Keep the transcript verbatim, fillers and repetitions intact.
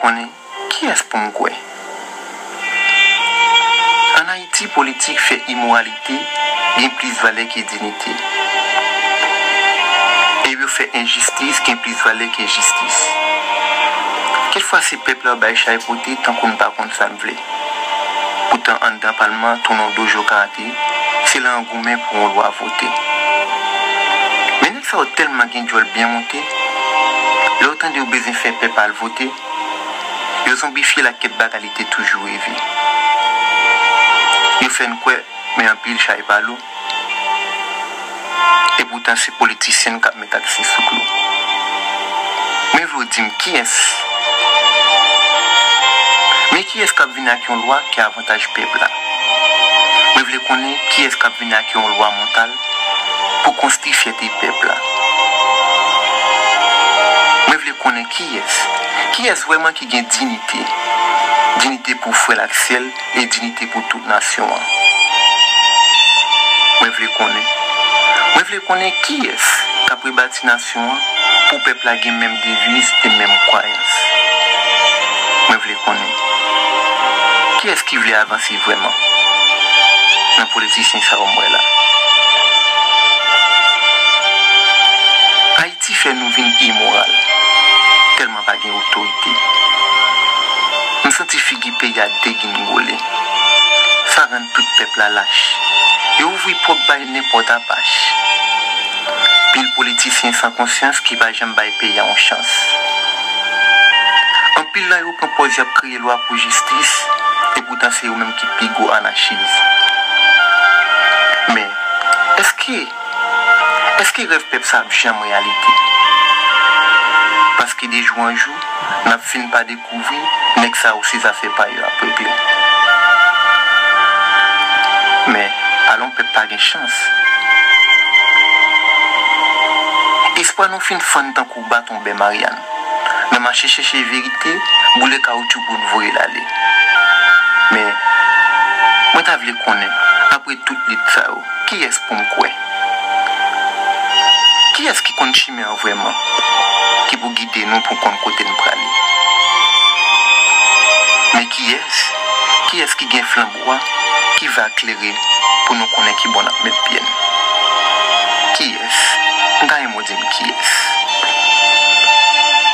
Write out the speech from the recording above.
konnen kiyès pou m kwè. Ann Ayiti, politik fè imoralite gen plis valè ke diyite. E yo fè enjistis gen plis valè ke jistis. Kèk fwa se pèp la yo bay chay pote tankou n pa konn sa n vle. Poutan anndan palman tounen yon dojo karate, se la yo goumen pou yon lwa vote. Men nèg sa yo tèlman gen djòl byen monte, lè yo tande yo bezwen fè pèp al vote, yo zonbifye l ak kèk bagay li te toujou reve. Yo fè n kwè, men anpil chay pa lou. E poutan se politisyen n k ap met taksi sou klou. Mwen vle w di m kiyès? Men kiyès k ap vini ak yon lwa ki avantaj pèp la? Mwen vle konnen kiyès k ap vini ak yon lwa mantal pou konstwi fyète pèp la. Mwen vle konnen kiyès, kiyès vrèman ki gen diyite, diyite pou frè l ak sè l e diyite pou tout nasyon an. Mwen vle konnen, mwen vle konnen kiyès k ap rebati nasyon an pou pèp la gen menm deviz e menm kwayans. Mwen vle konnen kiyès ki vle avanse vrèman nan politisyen sa yo m wè la. Ayiti fè nou vin imoral, tèlman pa gen otorite. M santi figi peyi a degingole. Sa rann tout pèp la lach. Yo ouvri pòt bay nenpòt apach. Pil politisyen san konsyans ki pa janm bay peyi a yon chans. Anpil nan yo pran pòz y ap kreye lwa pou jistis, e poutan se yo menm ki pi gwo anachis. Men, èske, èske rèv pèp sa ap janm reyalite? Paske de jou an jou, n ap fin pa dekouvri nèg sa yo se zafè pa yo y ap regle. Men, alon pèp pa gen chans. Espwa nou fin fann tankou baton bè Maryàn. Nan mache chèche verite, boule kawoutchou pou n voye l ale. Men, mwen ta vle konnen, apre tout lit sa yo, kiyès pou m kwè? Kiyès ki konn chimen an vrèman, ki pou gide nou pou konn kote n prale? Men kiyès, kiyès ki gen flanbo a, ki va klere pou nou konnen ki bò n ap met pye n? Kiyès? M ta renmen w di m kiyès.